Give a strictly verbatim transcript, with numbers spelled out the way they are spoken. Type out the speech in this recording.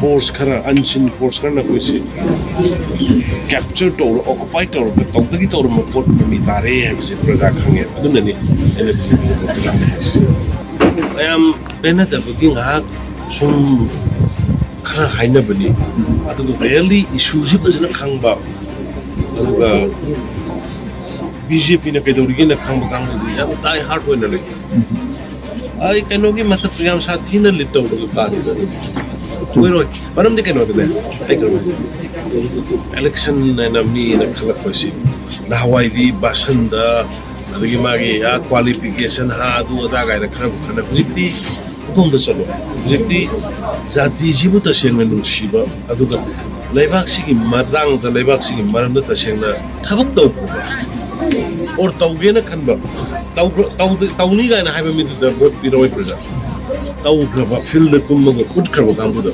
Force ꯈꯔ, ꯑꯟꯁꯤꯟ force ꯈꯔꯅ ꯑꯩꯈꯣꯏꯁꯤ ꯀꯦꯞꯆꯔ ꯇꯧꯔ, ꯑꯣꯀꯨꯄꯥꯏ ꯇꯧꯔꯒ ꯇꯧꯗꯒꯤ ꯇꯧꯔꯝꯕ ꯄꯣꯠ ꯃꯃꯤ ꯇꯥꯔꯦ ꯍꯥꯏꯕꯁꯦ ꯄ꯭ꯔꯖꯥ ꯈꯪꯉꯦꯕ꯫ ꯑꯗꯨꯅꯅꯤ ꯑꯩꯅ ꯕꯤ ꯖꯦ ꯄꯤꯒꯤ ꯃꯣꯠꯇ ꯂꯥꯛꯑꯦ ꯍꯥꯏꯁꯦ꯫ ꯃꯌꯥꯝ ꯄꯦꯟꯅꯗꯕꯒꯤ ꯉꯥꯏꯍꯥꯛ ꯁꯨꯝ ꯈꯔ ꯍꯥꯏꯅꯕꯅꯤ, ꯑꯗꯨꯒ ꯔꯤꯌꯦꯜꯂꯤ ꯏꯁꯨꯁꯤ ꯐꯖꯅ ꯈꯪꯕ, ꯑꯗꯨꯒ ꯕꯤ ꯖꯦ ꯄꯤꯅ ꯀꯩꯗꯧꯔꯤꯒꯦꯅ ꯈꯪꯕ ꯀꯥꯡꯕꯨꯗꯤ ꯌꯥꯝ ꯗꯥꯏ ꯍꯥꯔꯠ ꯑꯣꯏꯅ ꯂꯩ꯫ ꯑꯩ ꯀꯩꯅꯣꯒꯤ ꯃꯊꯛꯇ ꯌꯥꯝ ꯁꯥꯊꯤꯅ ꯂꯤꯠ ꯇꯧꯕꯗꯨ ꯇꯥꯔꯤꯕ ꯑꯣꯏꯔꯣꯏ꯫ ꯃꯔꯝꯗꯤ ꯀꯩꯅꯣꯗꯅꯦ, ꯑꯩ ꯀꯩꯅꯣ, ꯏꯂꯦꯛꯁꯟ ꯍꯥꯏꯅ ꯃꯤꯅ ꯈꯜꯂꯛꯄꯁꯤ ꯅꯍꯥꯟꯋꯥꯏꯗꯤ ꯕꯥꯁꯟꯗ, ꯑꯗꯒꯤ ꯃꯥꯒꯤ ꯑꯥ ꯀ꯭ꯋꯥꯂꯤꯐꯤꯀꯦꯁꯟ, ꯍꯥ, ꯑꯗꯨ ꯑꯗꯥ ꯀꯥꯏꯅ ꯈꯔꯕꯨ ꯈꯟꯅ, ꯍꯧꯖꯤꯛꯇꯤ ꯃꯐꯝꯗ ꯆꯠꯂꯣ꯫ ꯍꯧꯖꯤꯛꯇꯤ ꯖꯥꯇꯤꯁꯤꯕꯨ ꯇꯁꯦꯡꯅ ꯅꯨꯡꯁꯤꯕ, ꯑꯗꯨꯒ ꯂꯩꯕꯥꯛꯁꯤꯒꯤ ꯃꯇꯥꯡꯗ, ꯂꯩꯕꯥꯛꯁꯤꯒꯤ ꯃꯔꯝꯗ ꯇꯁꯦꯡꯅ ꯊꯕꯛ ꯇꯧꯕ ꯑꯣꯔ ꯇꯧꯒꯦꯅ ꯈꯟꯕ, ꯇꯧꯈ꯭ꯔ-, ꯇꯧꯗ-, ꯇꯧꯅꯤ ꯀꯥꯏꯅ ꯍꯥꯏꯕ ꯃꯤꯗꯨꯗ ꯚꯣꯠ ꯄꯤꯔꯛꯑꯣꯏ ꯄ꯭ꯔꯖꯥ꯫ ꯇꯧꯈ꯭ꯔꯕ, ꯐꯤꯜꯗ ꯀꯨꯝꯃꯒ ꯎꯠꯈ꯭ꯔꯕ ꯀꯥꯡꯕꯨꯗꯣ